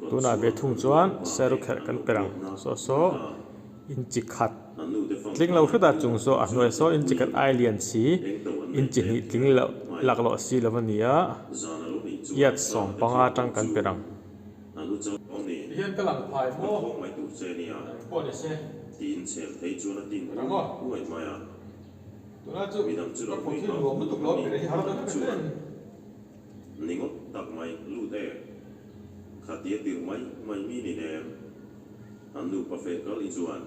Tunah ve thung chuan serukherh kan per ang saw saw inchi khat tling lo hret a chung saw a hnuai saw inchi khat ai lian si inchi hnih tling loh laklawh si lo a ni a yard 15 atang kan per ang. Tihian ka lang phai maw pawh ni se rang aw tuna chu ka kut hi nuam lutuk lo a hi har dawn vek em. Ni ngawt tak mai lut e. Khatia tirh mai mai mi ni nem. An nupa feh kal i chuan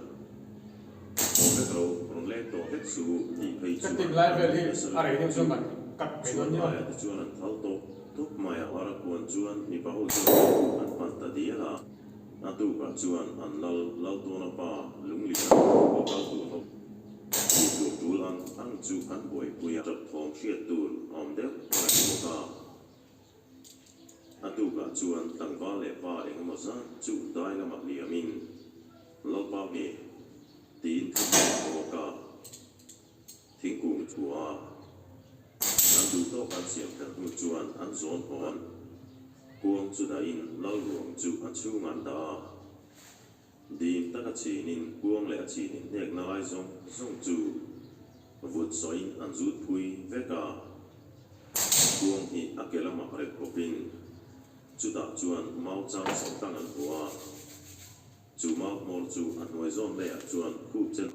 haw vek ro rawn leng tawh hlek suh u tih phei Ka chuan tin lai vel hi nasa a rei lutuk deuh chu chuan kan cut mai chhuat dawn nia. laiah te chuan an thal tawp tawp mai a. Ara kuan chuan mipa ho chuan an pan ta dial a. A tukah chuan an lal Laltawna pa Lunglian khaw kal tur ho tih tur tul ang ang chu an buaipui a. Tap thawm hriat tur a awm deuh reng bawk a. A tukah chuan tlangval leh pa engemaw zat chu dai lamah liamin Lalpa nge tiin thla a awk a. Thingkung chhuah a an duh tawk an siam fel hnu chuan an zawn hawn. Kuang chu dahin lal ruang chu a chhungah an dah a. Dim taka chinin kuang leh a chinin hnekna lai zawng zawng chu vut sawiin an zut phui vek a. Kuang hi a ke lamah rep kawpin chutah chuan mau chang sawm tang an hmu a. Chu mau hmawr chu a hnuai zawn maiah chuan khup chen.